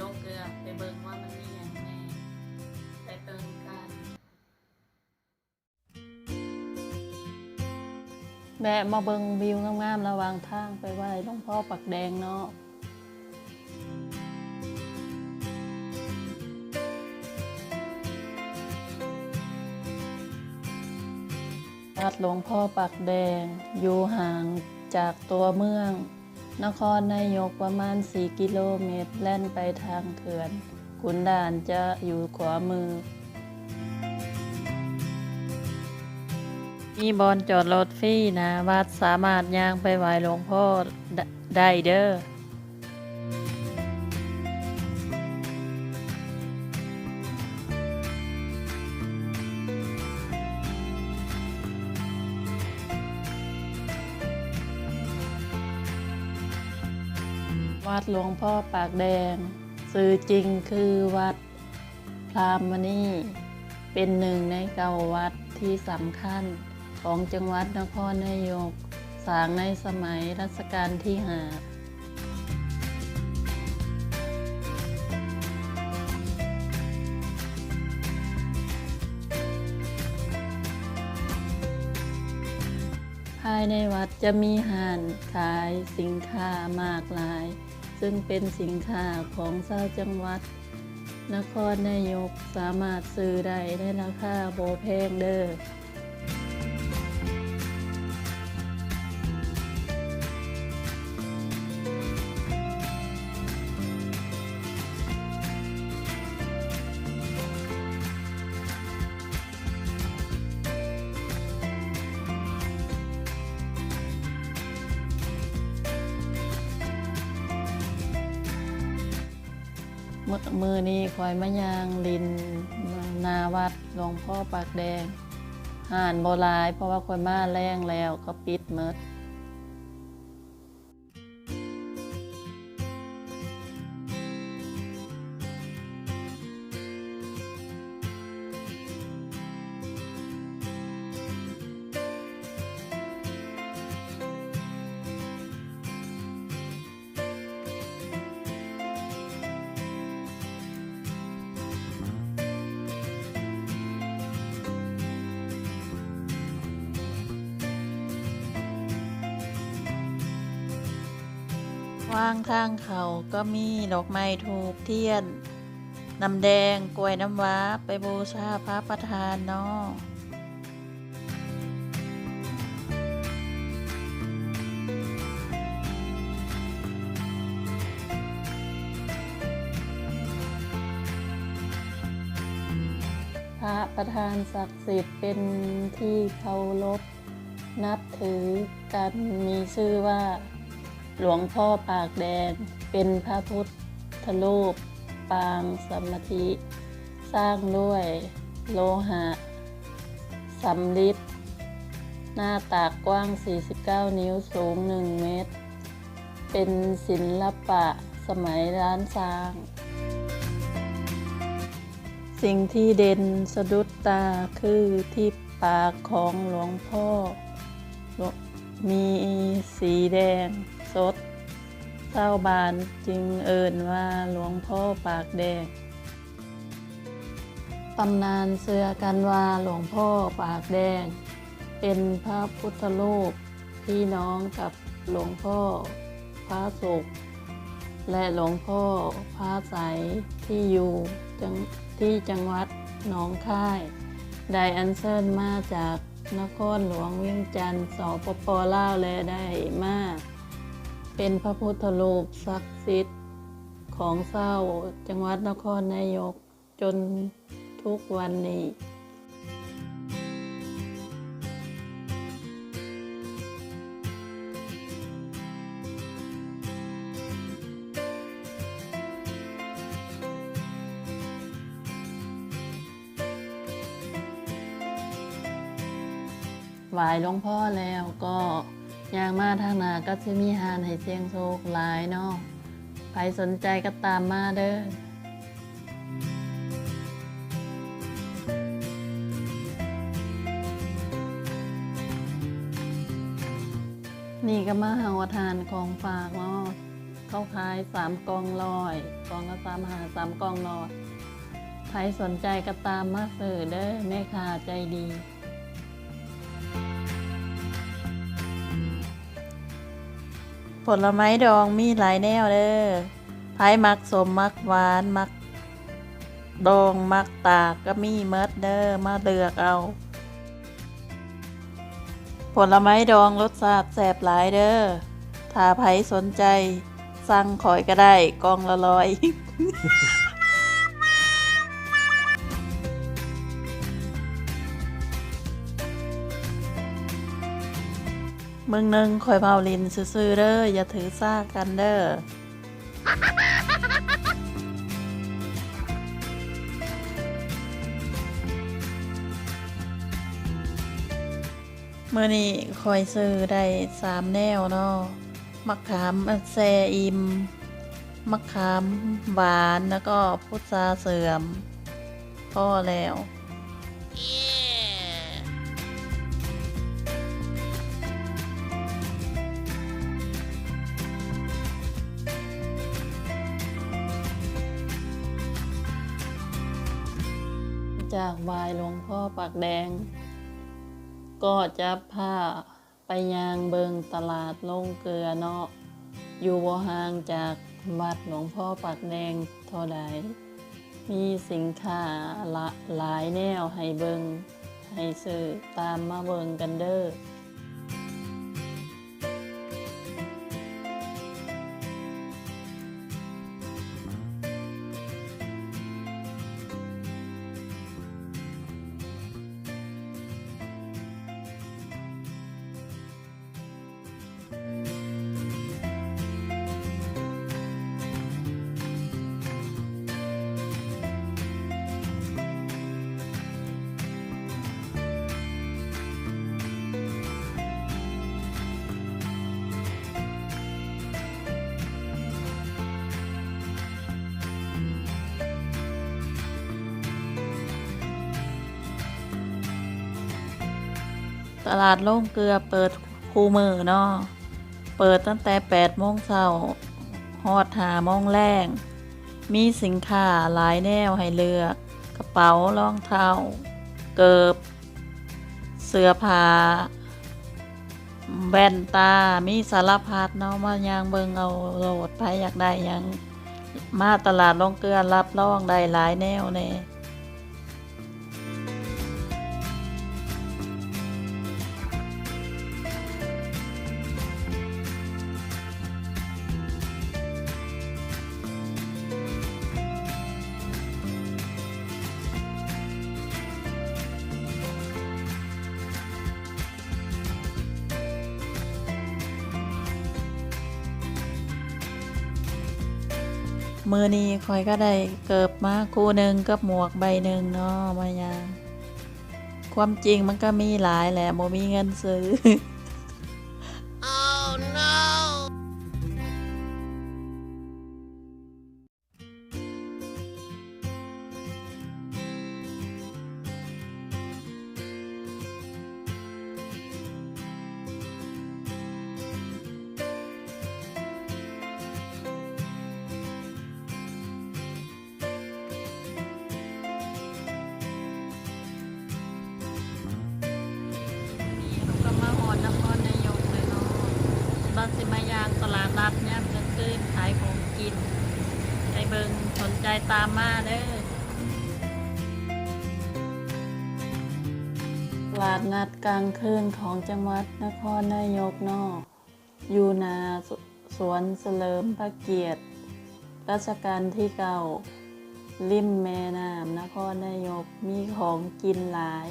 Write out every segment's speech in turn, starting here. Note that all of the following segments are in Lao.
ລົງເກືອໄປເບິ່ງວ່າມັນມີຫຍັງແດ່ ໄປເບິ່ງກັນ. ແວະມາເບິ່ງວິວງາມໆ ລະຫວ່າງທາງໄປໄຫວ້ຫຼວງພໍ່ປາກແດງເນາະ. ວັດຫຼວງພໍ່ປາກແດງ ຢູ່ຫ່າງຈາກຕົວເມືອງນະຄອນນາຍົກປະມານສີ່ກິໂລແມັດ ແລ່ນໄປທາງເຂື່ອນຂຸນດ່ານຈະຢູ່ຂວາມື. ມີບ່ອນຈອດລົດຟຣີໜ້າວັດ, ສາມາດຍ່າງໄປໄຫວ້ຫຼວງພໍ່ ໄດ້ເດີ. ວັດຫຼວງພໍ່ປາກແດງ ຊື່ຈິງຄືວັດ ພຣາມມະນີ ເປັນໜຶ່ງໃນເກົ້າວັດທີ່ສຳຄັນຂອງຈັງຫວັດນະຄອນນາຍົກ, ສ້າງໃນສະໄໝລັດຊະການທີຫ້າ. ພາຍໃນວັດຈະມີຮ້ານຂາຍສິນຄ້າມາກຫຼາຍ, ຊຶ່ງເປັນສິນຄ້າຂອງຊາວຈັງຫວັດ ນະຄອນນາຍົກ ສາມາດຊື້ໄດ້ໃນລາຄາບໍ່ແພງເດີ້. ມື້ ມື້ນີ້ຂ້ອຍມາຍ່າງຫຼິ້ນໜ້າວັດຫຼວງພໍ່ປາກແດງ. ຮ້ານບໍ່ຫຼາຍ ເພາະວ່າຂ້ອຍມາແລງແລ້ວ ເຂົາປິດໝົດ. ຂວາງທາງເຂົ້າກໍມີດອກໄມ້ ທູບທຽນ ນ້ຳແດງ ກ້ວຍນ້ຳວ້າ ໄປບູຊາພະປະທານເນາະ. ພະປະທານສັກສິດເປັນທີ່ເຄົາລົບນັບຖືກັນ ມີຊື່ວ່າ ຫຼວງພໍ່ປາກແດງ ເປັນພະພຸດທະຮູບປາງສະມາທິ ສ້າງດ້ວຍໂລຫະສຳລິດ, ໜ້າຕັກກວ້າງສີ່ສິບເກົ້ານິ້ວ, ສູງໜຶ່ງແມັດ, ເປັນສິນລະປະສະໄໝລ້ານຊ້າງ. ສິ່ງທີ່ເດັ່ນສະດຸດຕາຄືທີ່ປາກຂອງຫຼວງພໍ່ ມີສີແດງສົດ, ຊາວບ້ານຈຶ່ງເອີ້ນວ່າຫຼວງພໍ່ປາກແດງ. ຕຳນານເຊື່ອກັນວ່າຫຼວງພໍ່ປາກແດງເປັນພະພຸດທະຮູບພີ່ນ້ອງກັບ ຫຼວງພໍ່ພາສຸກ ແລະ ຫຼວງພໍ່ພາໄສ ທີ່ຢູ່ຈັງ ທີ່ຈັງຫວັດໜອງຄາຍ ໄດ້ອັນເຊີນມາຈາກນະຄອນຫຼວງວຽງຈັນ ສປປ ລາວ ແລະ ໄດ້ມາເປັນພະພຸດທະຮູບສັກສິດຂອງຊາວຈັງຫວັດນະຄອນນາຍົກ ຈົນທຸກວັນນີ້. ໄຫວ້ຫຼວງພໍ່ແລ້ວກໍຍ່າງມາທາງໜ້າ ກໍຊິມີຮ້ານໃຫ້ສ່ຽງໂຊກຫຼາຍເນາະ. ໃຜສົນໃຈກໍຕາມມາເດີ້. ນີ້ກໍມາຮອດຮ້ານຂອງຝາກເນາະ. ເຂົາຂາຍສາມກ່ອງຮ້ອຍ ກ່ອງລະສາມສິບຫ້າ ສາມກ່ອງຮ້ອຍ ໃຜສົນໃຈກໍຕາມມາຊື້ເດີ້ ແມ່ຄ້າໃຈດີ. ຜົນລະໄມ້ດອງມີຫຼາຍແນວເດີ້ ໃຜມັກສົ້ມ ມັກຫວານ ມັກດອງ ມັກຕາກ ກໍມີໝົດເດີ້ ມາເລືອກເອົາ. ຜົນລະໄມ້ດອງລົດຊາດແຊບຫຼາຍເດີ້ ຖ້າໃຜສົນໃຈ ສັ່ງຂ້ອຍກໍໄດ້ ກ່ອງລະຮ້ອຍ. ມື້ໜຶ່ງຂ້ອຍເວົ້າຫຼິ້ນຊື່ໆເດີ້ ຢ່າຖືສາກັນເດີ້. ມື້ນີ້ຂ້ອຍຊື້ໄດ້ສາມແນວເນາະ ໝາກຂາມແຊ່ອີ່ມ ໝາກຂາມຫວານ ແລ້ວກໍພຸດຊາເຊື່ອມ ພໍແລ້ວ. ຈາກຫວ້າຍຫຼວງພໍ່ປາກແດງ ກໍຈະພາ ໄປຍ່າງເບິ່ງຕະຫຼາດໂລງເກືອເນາະ ຢູ່ບໍ່ຫ່າງຈາກວັດຫຼວງພໍ່ປາກແດງເທົ່າໃດ, ມີສິນຄ້າຫຼາ ຫຼາຍແນວໃຫ້ເບິ່ງໃຫ້ຊື້, ຕາມມາເບິ່ງກັນເດີ້. ຕະຫຼາດໂລງເກືອເປີດຄູ່ມື້ເນາະ, ເປີດຕັ້ງແຕ່ແປດໂມງເຊົ້າຮອດຫ້າໂມງແລງ. ມີສິນຄ້າຫຼາຍແນວໃຫ້ເລືອກ, ກະເປົາ, ລອງເທົ້າ, ເກີບ, ເສື້ອຜ້າ, ແວ່ນຕາ, ມີສາລະພັດເນາະ, ມາຍ່າງເບິ່ງເອົາໂລດ, ໃຜຢາກໄດ້ຫຍັງ ມາຕະຫຼາດໂລງເກືອ ຮັບຮອງໄດ້ຫຼາຍແນວແດ່. ມື້ນີ້ຂ້ອຍກໍໄດ້ເກີບມາຄູ່ໜຶ່ງກັບໝວກໃບໜຶ່ງເນາະ ມາຍ່າງ. ຄວາມຈິງມັນກໍມີຫຼາຍແຫຼະ, ບໍ່ມີເງິນຊື້. ນີ້ເຮົາກໍມາຮອດນະຄອນນາຍົກແລ້ວເນາະ, ບັດຊິມາຍ່າງຕະຫຼາດນັດຍາມກາງຄືນ ຂາຍຂອງກິນ ໄປເບິ່ງ, ສົນໃຈຕາມມາເດີ້. ຕະຫຼາດນັດກາງຄືນຂອງຈັງຫວັດນະຄອນນາຍົກເນາະ. ຢູ່ໜ້າສ- ສວນສະເຫຼີມພະກຽດ ລາຊະການທີເກົ້າ ລິມແມ່ນ້ຳນະຄອນນາຍົກ, ມີຂອງກິນຫຼາຍ,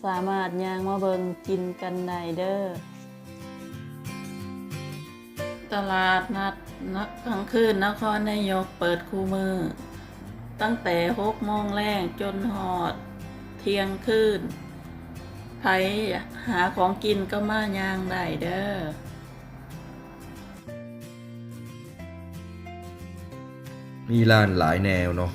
ສາມາດຍ່າງມາເບິ່ງກິນກັນໄດ້ເດີ້. ຕະຫຼາດນັດນະ- ກາງຄືນນະຄອນນາຍົກເປີດຄູ່ມື້ ຕັ້ງແຕ່ຫົກໂມງແລງຈົນຮອດທ່ຽງຄືນ. ໃຜຫາຂອງກິນກໍມາຍ່າງໄດ້ເດີ້. ມີຮ້ານຫຼາຍແນວເນາະ.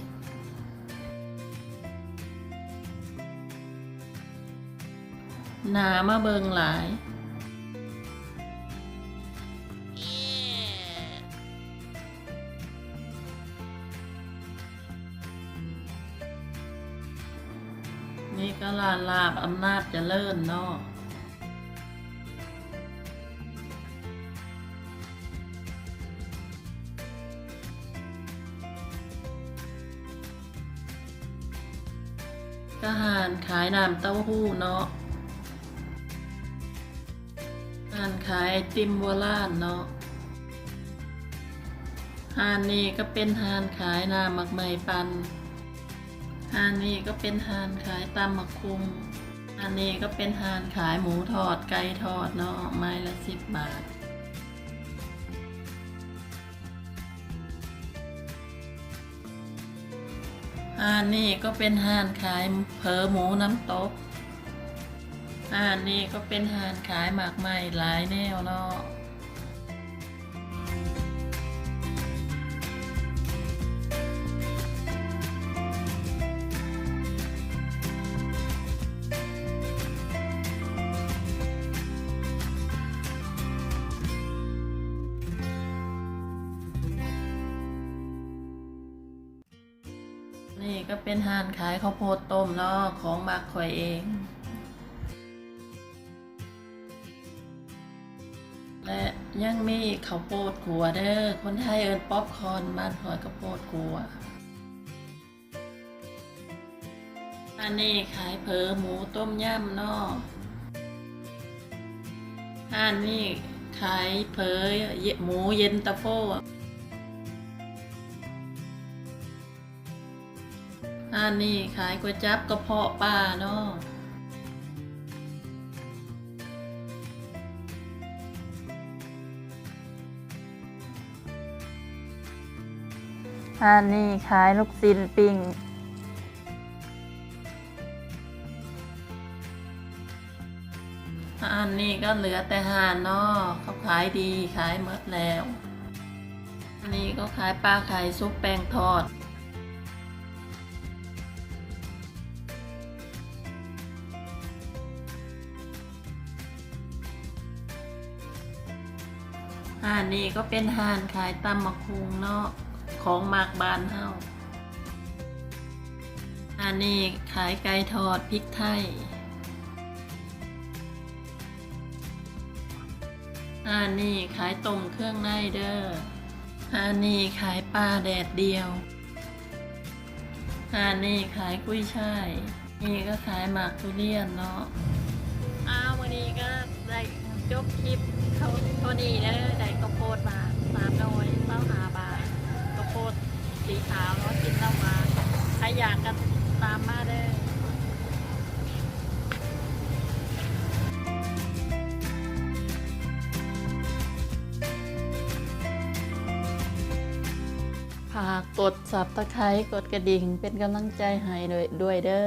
ໜ້າມາເບິ່ງຫຼາຍ. ນີ້ກໍຮ້ານລາບອຳນາດຈະເລີນເນາະ. ກະຮ້ານຂາຍນ້ຳເຕົ້າຫູ້ເນາະ, ຮ້ານຂາຍໄອຕິມໂບລານເນາະ. ຮ້ານນີ້ກໍເປັນຮ້ານຂາຍນ້ຳໝາກໄມ້ປັ່ນ. ຮ້ານນີ້ກໍເປັນຮ້ານຂາຍຕຳໝາກຫຸ່ງ. ຮ້ານນີ້ກໍເປັນຮ້ານຂາຍໝູທອດ ໄກ່ທອດເນາະ, ໄມ້ລະສິບບາດ. ຮ້ານນີ້ກໍເປັນຮ້ານຂາຍເຝີໝູນ້ຳຕົກ. ຮ້ານນີ້ກໍເປັນຮ້ານຂາຍໝາກໄມ້ຫຼາຍແນວເນາະ. ນີ້ກໍເປັນຮ້ານຂາຍເຂົ້າໂພດຕົ້ມເນາະ, ຂອງມັກຂ້ອຍເອງ. ແລະ ຍັງມີເຂົ້າໂພດຂົ້ວເດີ, ຄົນໄທເອີ້ນປັອບຄອນ, ບ້ານຂ້ອຍເຂົ້າໂພດຂົ້ວ. ຮ້ານນີ້ຂາຍເຝີໝູຕົ້ມຍຳເນາະ. ຮ້ານນີ້ຂາຍເຝີໝູເຢັນຕາໂຟ. ຮ້ານນີ້ຂາຍກວຍຈັບກະເພາະປາເນາະ. ຮ້ານນີ້ຂາຍລູກຊີ້ນປີ້ງ. ຮ້ານນີ້ກໍເຫຼືອແຕ່ຮ້ານເນາະ, ເຂົາຂາຍດີ, ຂາຍໝົດແລ້ວ. ອັນນີ້ກໍຂາຍປາໄຂ່ຊຸບແປ້ງທອດ. ຮ້ານນີ້ກໍເປັນຮ້ານຂາຍຕຳໝາກຫຸ່ງເນາະ, ຂອງມັກບ້ານເຮົາ. ຮ້ານນີ້ຂາຍໄກ່ທອດພິກໄທ. ຮ້ານນີ້ຂາຍຕົ້ມເຄື່ອງໃນເດີ. ຮ້ານນີ້ຂາຍປາແດດດ່ຽວ. ຮ້ານນີ້ຂາຍກຸ້ຍຊ່າຍ. ນີ້ກໍຂາຍໝາກທຸລຽນເນາະ. ອ້າວ ມື້ນີ້ກໍໄດ້ຈົບຄລິບເທົ່າ ເທົ່ານີ້ເດີ. ໄດ້ເຂົ້າໂພດມາສາມໜ່ວຍ ຊາວຫ້າບາດ. ເຂົ້າໂພດສີຂາວເນາະ, ກິນແລ້ວຫວານ. ໃຜຢາກກໍຕາມມາເດີ. ຝາກກົດ Subscribe ກົດກະດິ່ງ ເປັນກຳລັງໃຈໃຫ້ດ້ວຍ ດ້ວຍເດີ.